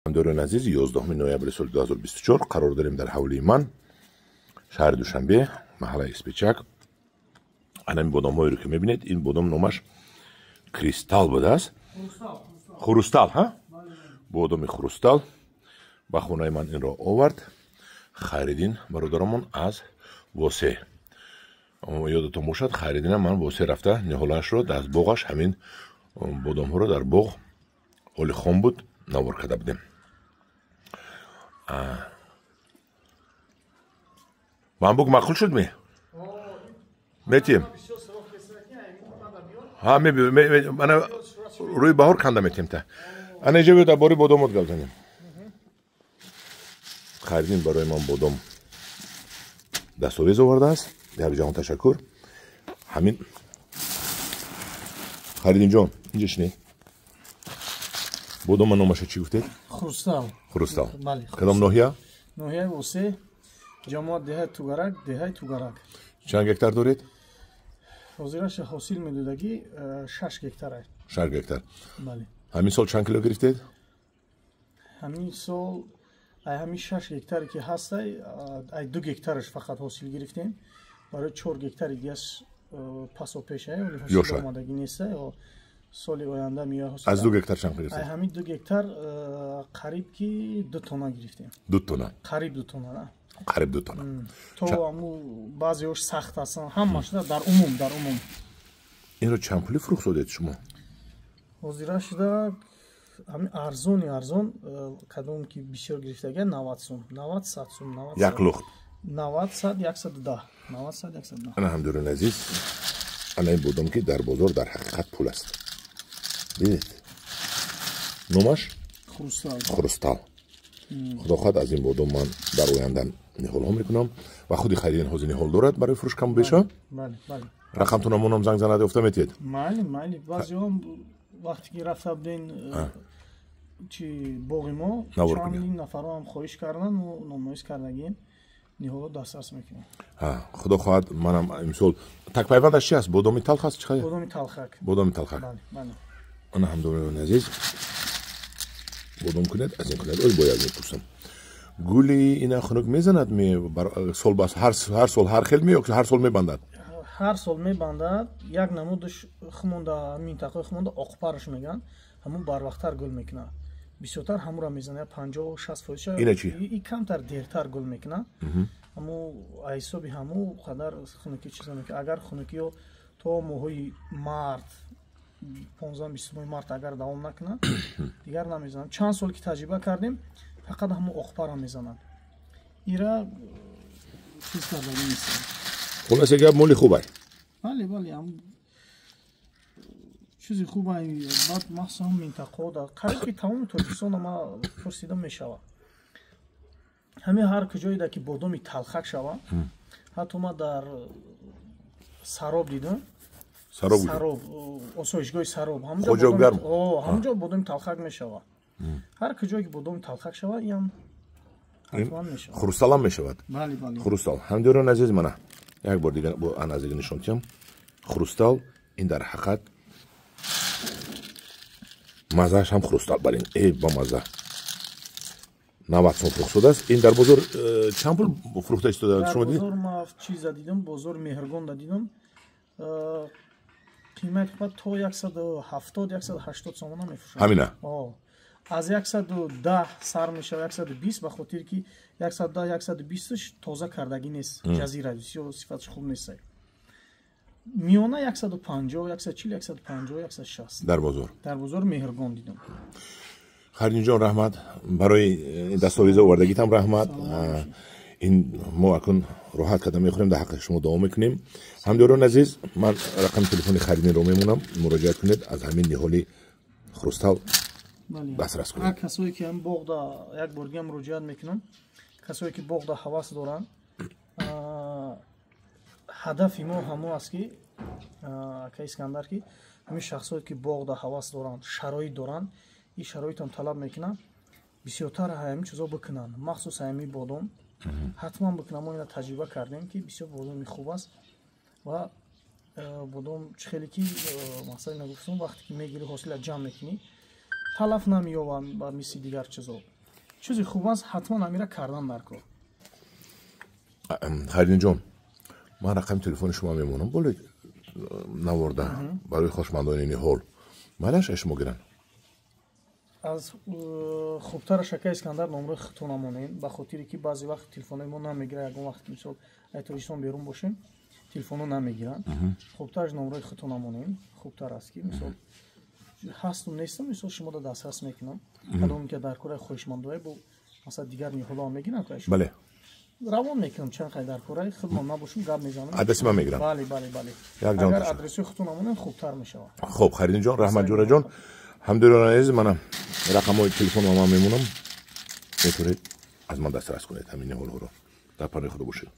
Дорони азиз, 11 ноябри соли 2024 қарор дорем дар ҳавлии ман, шаҳри Душанбе, маҳаллаи Испечак. Анами бодомҳоеро ки мебинед, ин бодом номаш Кристалл будааст. Хрустал, ҳа? Бодоми Хрустал ба хонаи ман инро овард Хайриддин бародарамон аз Восе. Ёдатон бошад, Хайриддинам ман Восе рафта ниҳолаашро аз боғаш, ҳамин бодомҳоро дар боғ оли хом буд, навор карда будем. Бамбук маъқул шуд ми? Метием. Ҳа, мана рӯи баҳор канда метием та. Ана иҷа биё, дар бораи бодомот гап занем. Хайриддин барои ман бодом дастовез овардааст. Як ҷаҳон ташаккур. Ҳамин Хайриддинҷон, инҷа шинед. Бодома номаша чӣ гуфтед? Хрустал. Хрустал. Кадом ноҳия? Ноҳияи Восе, ҷамоат деҳаи Тугарак, деҳаи Тугарак. Чанд гектар доред? Ҳозираша ҳосил медодагӣ 6 гектар. 6 гектар. Бале. Ҳамин сол чанд кило гирифтед? Ҳамин сол ай ҳамин 6 гектаре ки ҳастай, ай 2 гектараш фақат ҳосил гирифтем. Барои 4 гектари дигаш пасо пешай, вале ҳосил омадагӣ нестай. Соли оянда меояд ҳосил. Аз 2 гектар чанд гирифтед? Ай ҳамин 2 гектар қариб ки 2 тонна гирифтем. 2 тонна? Қариб 2 тонна, да. Қариб 2 тонна. То аму баъзеҳош сахт ҳастанд, ҳамаш дар умум, дар умум. Инро чанд пули фурӯхт додед шумо? Ҳозира шуда ҳамин арзони арзон, кадом ки бисёр гирифтага, 90 сум, 90 100 сум, 90. Як лухт. 90 100 110, 90 100 110. Ана ҳамдӯрони азиз, ана ин бодом ки дар бозор дар ҳақиқат пул аст. Дидед? Номаш? Хрустал. Хрустал. Худо хоҳад, аз ин бодом ман дар оянда ниҳолҳо мекунам ва худи Хайриддин ҳозир ниҳол дорад барои фурӯш кам беша. Бале, бале. Рақамтон амонам занг занад ёфта метиҳед? Майли, майли. Баъзеҳо вақте ки рафта будем чи боғи мо, чандин нафарҳо ҳам хоҳиш карданд, мо номнавис кардагием, ниҳоло дастрас мекунем. Худо хоҳад, манам имсол такпайвандаш чи аст? Бодоми талх аст? Чи? Бодоми талхак. Бодоми талхак. Бале, бале. Ана ҳамдорони азиз, бодом кунед, аз ин кунед. Ой, бояд мепурсам. Гули ина хунук мезанад ми сол бас ҳар сол ҳар хел ми ё ҳар сол мебандад? Ҳар сол мебандад. Як намудаш хумонда, минтақаи хумонда оқпараш меган, ҳамун барвақттар гул мекунад. Бисёртар ҳамура мезанад, 50-60 фоизша. Ина чи? И камтар дертар гул мекунад. Ҳаму ҳисоби ҳаму қадар хунукӣ чиза мекунад. Агар хунукиё то моҳҳои март, 15-20 март агар давом накунад, дигар намезанад. Чанд сол ки таҷриба кардем, фақат ҳамун оқпара мезанад. Ира чиз кардагӣ нест. Хулоса гап, моли хубай. Бале, бале, ҳам чизи хубай. Баъд махсусан минтақаҳо дар қариб ки тамоми Тоҷикистон ма пурсида мешавад. Ҳамин ҳар куҷоеда ки бодоми талхак шавад, ҳатто ма дар Сароб дидам. Сароб, Сароб, осоишгоҳи Сароб, ҳамунҷо бодоми талхак мешавад. Ҳар куҷое ки бодоми талхак шавад, иам ҳатман мешавад. Хрусталам мешавад. Бале, бале. Хрустал. Ҳамдиёрони азиз, мана як бор дигар бо аназиги нишон диҳам. Хрустал ин дар ҳақиқат мазааш ҳам хрустал, балин, э ба маза. 90 сом фурӯхт шудааст. Ин дар бозор чанд пул фурӯхта истода шумо дидед? Дар бозор ма чиза дидам, бозори Меҳргонда дидам. Қимат то 170-180 сомона мефурӯшанд. Ҳамина? Аз 110 сар мешавад 120, ба хотир ки 110-120 тоза кардагӣ нест, ҷазира бисёр сифаташ хуб нест. Миёна 150, 140, 150, 160. Дар бозор. Дар бозор Меҳргон дидам. Хайриддинҷон, раҳмат барои дастовеза овардагитам, раҳмат. Ин мо акун роҳат карда мехӯрем, дар ҳаққи шумо дуо мекунем. Ҳамдиёрони азиз, ман рақами телефони Хайриддинро мемонам, муроҷиат кунед, аз ҳамин ниҳоли хрустал дастрас кунед. Ҳар касое ки ҳам боғда, як бор дига муроҷиат мекунам, касое ки боғда ҳавас доранд, ҳадафи мо ҳамо аст ки ака Искандар, ки ҳамин шахсое ки боғда ҳавас доранд, шароит доранд, ин шароитам талаб мекунанд, бисёртар ҳамин чизо бикунанд, махсус ҳамин бодом ҳатман бикунанд. Мо ина таҷриба кардем ки бисёр бодоми хуб аст ва бодом чӣ хеле ки мақсад нагуфтам, вақте ки мегирӣ, ҳосила ҷамъ мекунӣ, Талаф намеёбам ба мисли дигар чизо. Чизи хуб аст, ҳатман амира кардан дар кор. Хайриддинҷон, ман рақами телефони шумо мемонам боле наворда барои хошмандони ниҳол, майлаш шумо гиранд. Аз хубтараш, ака Искандар, номрои худтон намонем, ба хотире ки баъзе вақт телефонои мо намегирад. Ягон вақт, мисол, ай Тоҷикистон берун бошем, телефоно намегиранд. Хубтараш номрои худтон намонем, хубтар аст, ки мисол ҳастум, нестам, мисол, шумо дастрас мекунам. Кадоме ки дар кораи хоҳишмандое бо, масалан, дигар ниҳолоам мегирам, Бале. Равон мекунам. Чанд қай дар кораи худмон набошум, гап мезанам. Адреси ман мегирам. Бале, агар адреси худтон намонем, хубтар мешавад. Хуб, Хайриддинҷон, раҳмат, ҷӯраҷон. Ҳамдиёрони азиз, мана рақамҳои телефонро ман мемонам, метавонед аз ман дастрас кунед ҳамин ниҳолҳоро. Дар паноҳи Худо бошед.